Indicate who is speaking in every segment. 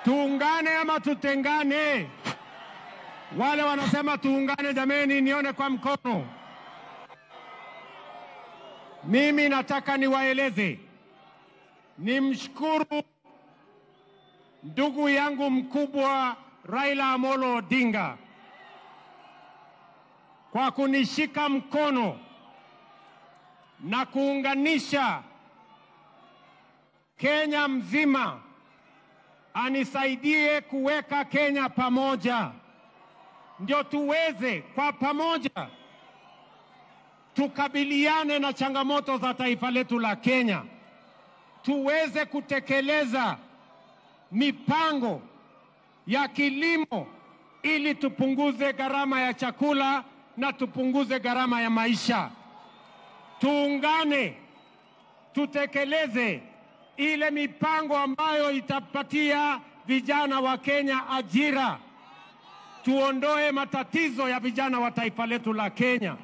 Speaker 1: Tuungane ama tutengane? Wale wanasema tuungane, jameni, nione kwa mkono. Mimi nataka niwaeleze, nimshukuru ndugu yangu mkubwa Raila Amolo Odinga kwa kunishika mkono na kuunganisha Kenya mzima, anisaidie kuweka Kenya pamoja, ndio tuweze kwa pamoja tukabiliane na changamoto za taifa letu la Kenya, tuweze kutekeleza mipango ya kilimo ili tupunguze gharama ya chakula na tupunguze gharama ya maisha. Tuungane, tutekeleze ile mipango ambayo itapatia vijana wa Kenya ajira, tuondoe matatizo ya vijana wa taifa letu la Kenya.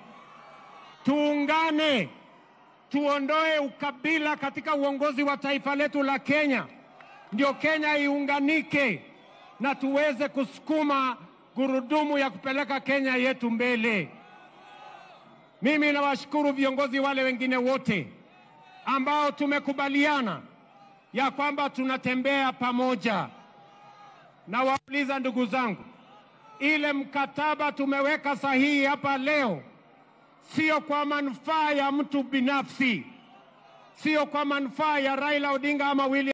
Speaker 1: Tuungane, tuondoe ukabila katika uongozi wa taifa letu la Kenya, ndio Kenya iunganike na tuweze kusukuma gurudumu ya kupeleka Kenya yetu mbele. Mimi nawashukuru viongozi wale wengine wote ambao tumekubaliana ya kwamba tunatembea pamoja. Nawauliza ndugu zangu, ile mkataba tumeweka sahihi hapa leo sio kwa manufaa ya mtu binafsi, sio kwa manufaa ya Raila Odinga ama William